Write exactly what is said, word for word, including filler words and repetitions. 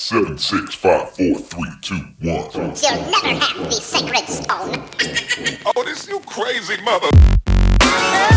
Seven, six, five, four, three, two, one. You'll never have the sacred stone. Oh, this you crazy mother.